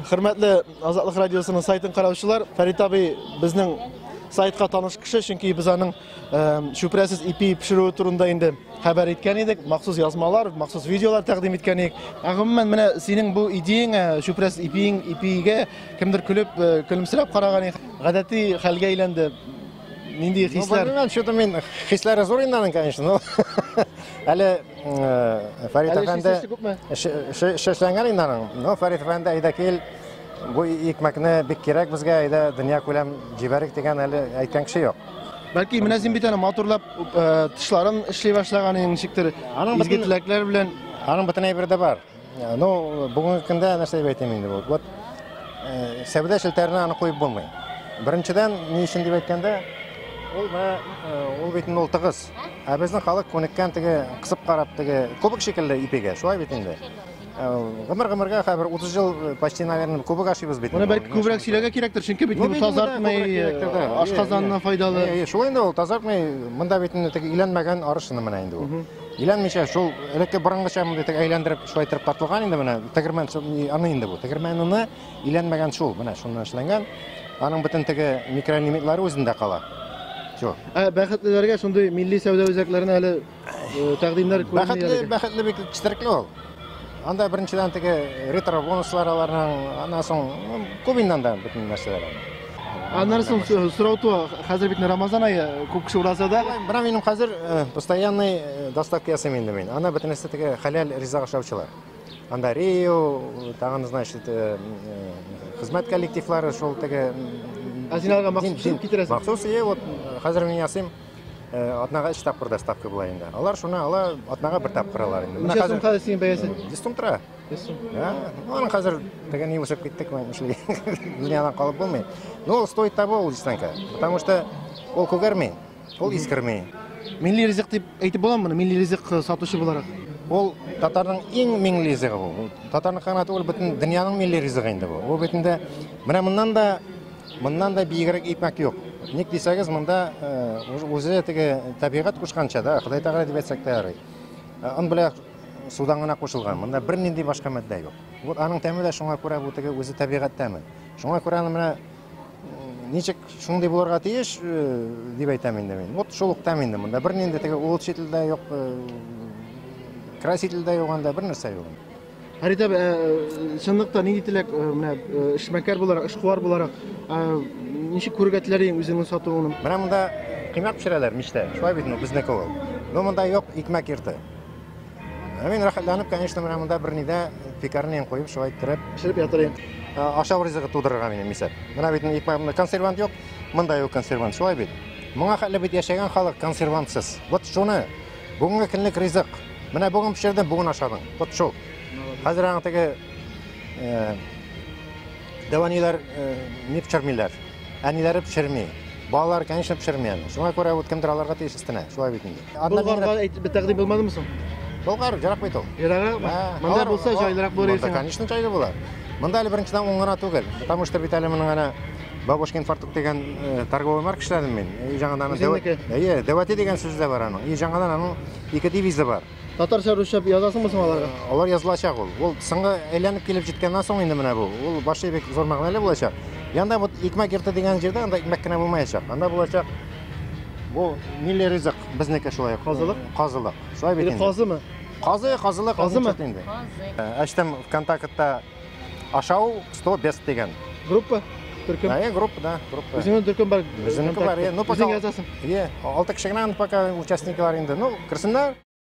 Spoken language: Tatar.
Хөрмәтле Азатлык радиосының сайтын караучылар, Фәрит абый безнең сайтка таныш кеше, чөнки без аның чүпрәсез ипи пешерүе турында инде хәбәр иткән идек, махсус язмалар, махсус видеолар тәкъдим иткән идек. Ә гомумән, менә синең бу идеяңә, чүпрәсез ипиең, ипигә кемдер көлеп, көлемсерәп караган иде. Гадәти хәлгә әйләнде. Нинди хисләр? Ну, что-то мин хисләре зур инде аның, конечно, но әле Фәрит әфәнде шешләнгән инде аның. Но Фәрит әфәнде, әйдә кил, бу икмәкне бик кирәк безгә, әйдә дөнья күләм җибәрик дигән әле әйткән кеше юк. Бәлки менә син бит аны матурлап тышларын эшли башлаган идең ничектер, изге теләкләр белән. Аның бөтен әйбере дә бар. Ну, бүгенге көндә нәрсә дип әйтим инде бу? Вот сәүдә челтәренә аны куеп булмый. Беренчедән, ни өчен дип әйткәндә, ул менә ул бит инде ул тыгыз. Ә безнең халык күнеккән теге кысып карап теге кубик шикелле ипигә, шулай бит инде. Гомер-гомергә хәзер 30 ел почти, наверное, кубик ашыйбыз бит. Моны бәлки күбрәк сөйләргә кирәктер, чөнки бит бу тазартмый, ашказанына файдалы. Шулай инде ул тазартмый, монда бит инде теге иләнмәгән арыш менә инде ул. Иләнмичә шул элекке борынгыча мондый теге әйләндереп шулай иттереп тартылган инде менә тегермән аны инде бу. Тегермән оны иләнмәгән шул, менә шуннан эшләнгән. Аның бөтен теге микроэлементлары үзендә кала. Всё. Ә бәхетлеләргә шундый милли сәүдә үзәкләренә әле тәкъдимнәр күренми. Бәхетле, бәхетле бик четерекле ул. Анда беренчедән теге ретро бонуслар аларның, аннан соң күп инде анда бөтен нәрсәләр. Аннан соң сорау туа, хәзер бит Рамазан ае, күп кеше уразада. Менә минем хәзер постоянный доставка ясыйм инде мин. Анда бөтенесе теге хәләл ризык ашаучылар. Анда Рио, тагын, значит, хезмәт коллективлары шул теге. Ә син аларга махсус пешереп китерәсең? Махсус, ие, вот хәзер мин ясыйм. Атнага 3 тапкыр доставка була инде. Алар шуны ала, атнага бер тапкыр алар инде. Ничә сум хәзер синең бәясе? 100 сум тора. 100 сум. Да, ну, аның хәзер теге ни үсеп киттек, эшли. Дөньядан калып булмый. Но ул стоит того, ул дистәнкә. Потому что ул күгәрми, ул искерми. Милли ризык дип әйтеп буламы моны? Милли ризык сатучы буларак. Ул татарның иң милли ризыгы бу. Татарның гына түгел, бөтен дөньяның милли ризыгы инде бу. Ул бит инде менә моннан да биегрәк икмәк юк. Ник дисәгез, монда үзе теге табигать кушканча да, Ходай Тәгалә дип әйтсәк тә ярый. Он белән судан гына кушылган. Монда бернинди башка матдә юк. Вот аның тәме дә шуңа күрә бу теге үзе табигать тәме. Шуңа күрә аны менә ничек шундый булырга тиеш дип әйтәм инде мин. Вот шул ук тәм инде монда. Бернинди теге улучшитель дә юк, краситель дә юк анда, бер нәрсә юк. Фәрит абый, чынлыкта нинди теләк, менә эшмәкәр буларак, эшкуар буларак, ничек күрергә теләр идең үзеңнең сатуыңны? Менә монда кыймак пешерәләр мичтә. Шулай бит, ну, безнеке ул. Ну, монда юк икмәк йорты. Ә мин рәхәтләнеп, конечно, менә монда бер нидә пекарняны куеп, шулай иттереп пешереп ятыр идем. Ашау ризыгы тудырырга минем исәп. Менә бит икмәк, монда консервант юк, монда юк консервант, шулай бит. Моңа хәтле бит яшәгән халык консервантсыз. Вот шуны бүгенге көнлек ризык. Менә бүген пешердем, бүген ашадың. Вот шул. Хәзер аның теге дәваниләр ни пешермиләр. Әниләре пешерми. Балалар, конечно, пешерми аны. Шуңа күрә вот кемдер аларга тиеш өстенә. Шулай бит инде. Болгарга әйтеп тәкъдим булмадымы соң? Болгар ерак бит ул. Ерагракмы? Монда булса җайлырак булыр иде. Конечно, җайлы була. Монда әле беренчедән ун гына түгел. Потому что бит әле моның әнә Бабушкин фартук дигән торговый марка эшләдем мин. И жаңадан Әйе, Дәвәти дигән сүз дә бар аның. И жаңадан аның ике девизы бар. Татарча, русча язасыңмы соң аларга? Алар язылачак ул. Ул соңгы әйләнеп килеп җиткәннән соң инде менә бу. Ул башы бик зур мәгънәле булачак. Янда вот икмәк йорты дигән җирдә анда икмәк кенә булмаячак. Анда булачак бу милли ризык, безнеке шулай. Казылык? Казылык. Шулай бит инде. Казымы? Казы, казылык, казымы? Инде. Әчтем ВКонтактта ашау 100 бест дигән. Группа? Төркем? Әйе, группа, да, группа. Үзеңнең төркем бар. Үзеңнеке бар, ну пока. Үзең язасың. Ие, 6 кеше генә пока участниклар инде. Ну, керсеннәр.